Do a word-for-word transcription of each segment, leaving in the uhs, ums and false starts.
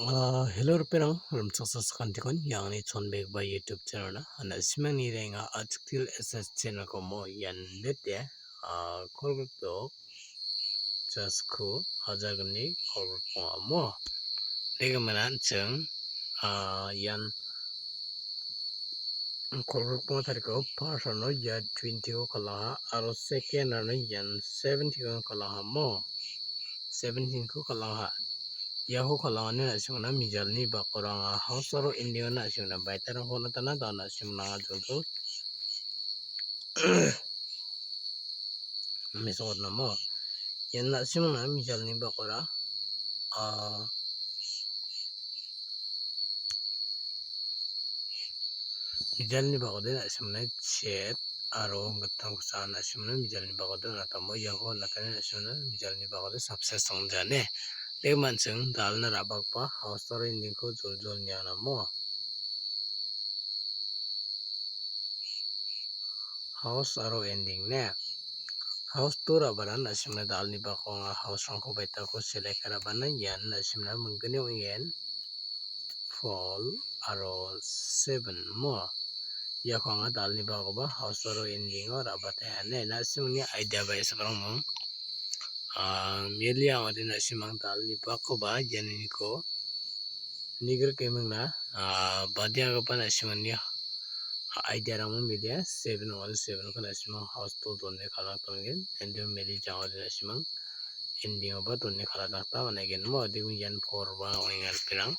Ah, hello, ripengrang, rimchaksa sakantikon, ian angni chonbegipa YouTube channel-na. Na·simangni renga achiktil S S channel-ko mo ian lete, ah, kolgrikdok jasku hajar gni kolgrikdok amo. Degimana an·ching, ah, ian kolgrikbonga tariko first-ano ia twenty-ko kal·aha aro second-ano ian seventeen-ko kal·aha mo. Seventeen-ko kal·aha. Iako kal·angani na·simangna mijalni bakoranga house aro ending-ona na·simangna baitarangko natana da na·simangna joljol mesokotna mo. Ian na·simangna mijalni bakora, ah, mijalni bakode na·simna chet aro gittam kusa na·simna mijalni bakode natamo iako natani na·simna mijalni bakode success ong·jane. Degimana an·ching dalna ra·bakgipa house aro ending-ko joljol nianamo. House aro ending ne. House-to ra·banan na·simna dalni bako anga house-rangko baitako select ka·e ra·banan ian na·simna minggni ong·en four aro seven mo. Iako anga dalni bakoba house aro ending-o ra·bate ane na·simangni idea ba isaprang mong. Ah, meli ong·ode na·simang dalni bakoba ianiko nigrikemingna, ah, badiagipa na·simangni idea-rangba melia seven ong·ode seven-ko na·simang house-to done kal·na gita man·gen. Ende meli jang·ode na·simang ending-oba done kal·na gita man·aigen mo. Degim ian four-ba ong·enga ripengrang.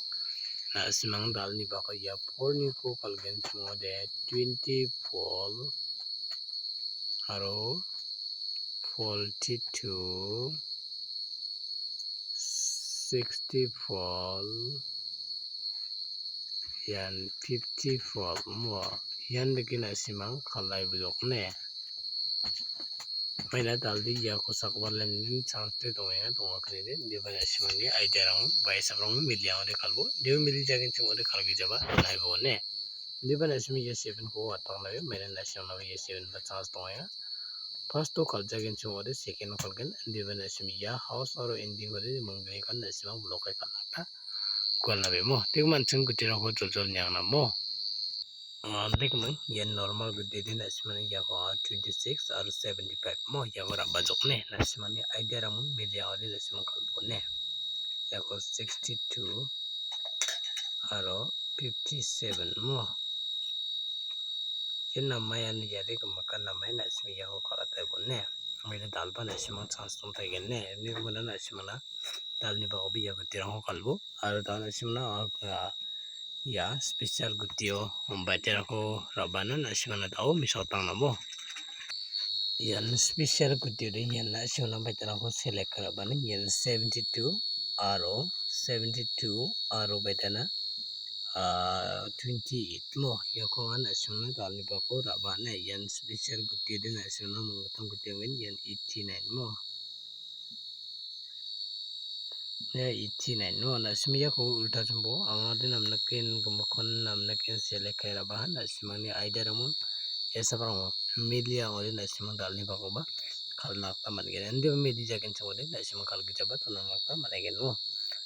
Na·simang dalni bako ia four-niko kal·gen ching ong·ode twenty-four aro forty-two, sixty-four, ian fifty-four mo. Ian dake na·simang kal·ai bujokne. Maina dalde iako sakba len chance-de dongenga, donga kanide. Indiba na·simangni idea-rang, ba isaprang mili ong·ode kal·bo. Indiba mili jagenchim ong·ode kal·gijaba, donaibo ne. Indiba na·simi ia seven-ko wataknabe, maina na·simanaba ia seven-ba chance dongenga. First-o kal·jagenchim ong·ode second-o kal·gen. Indiba na·simi ia house aro ending-kode minggnikan na·simang block-e kal·na gita gualnabe mo. Degimana an·ching gutirangko joljol niangnamo. Ah, degiming, ian normal gutide na·simani iako twenty-six aro seventy-five mo, iako ra·bajokne. Na·simani idea-rangmon mili ong·ode na·simang kal·bone. Iako sixty-two aro fifty-seven mo. Ian namai ani iade gimikan namai na·simi iako kal·ataibone. Maina dalba na·simang chance dongtaigene. Ini gimina na·simangna dalni bakoba ia gutirangko kal·bo. Aro da na·simangna, ah, ia special gutio, um, baiterangko ra·bana na·simangna da·o mesokotna mo. Ian special gutio de ian na·simangna baiterangko select ka·e ra·bana ian seventy-two aro seventy-two aro baitena, ah, twenty-eight mo. Iako anga na·simangna dalni bako ra·bana ian special gutio de na·simangna manggittam gutio ong·gen ian eighty-nine mo. Ia eighty-nine-o na·simi iako ulta chimbo, amade namniken gimikkon namniken select ka·e ra·baha na·simangni idea-rangmon esaprango mili ong·ode na·simang dalni bakoba kal·na gita man·gen. Indiba mili jagenchim ong·ode na·simang kal·gijaba donangna gita man·aigen mo.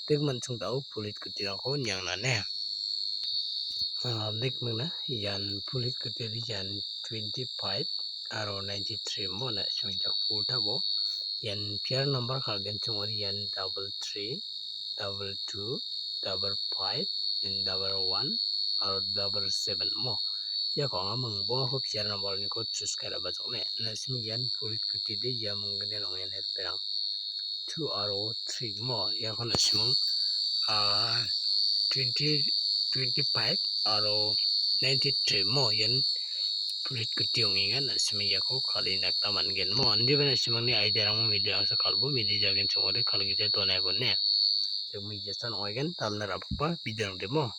Degimana an·ching da·o pulit gutirangko niangnane. Ah, degimingna ian pulit gutide ian twenty-five aro ninety-three mo na·simang iako ultabo. Ian pair number kal·genchim ong·ode ian double three, double two, double five, and double one, aro double seven mo. Iako anga mingbongako pair number-oniko choose ka·e ra·bajokne. Na·simi ian pulit gutide ia minggnian ong·e ripengrang. Two aro three mo. Iako na·simang, ah, twenty, twenty-five aro ninety-three mo. Ian pulit guti ong·enga, na·sima iako kal·e nikna gita man·gen mo. Indiba na·simangni idea-rangmo mili ong·ode kal·bo, mili jagenchim ong·ode kal·gija donaibo ne. Degimo ia san ong·aigen, dalna ra·bakba bidirangde mo.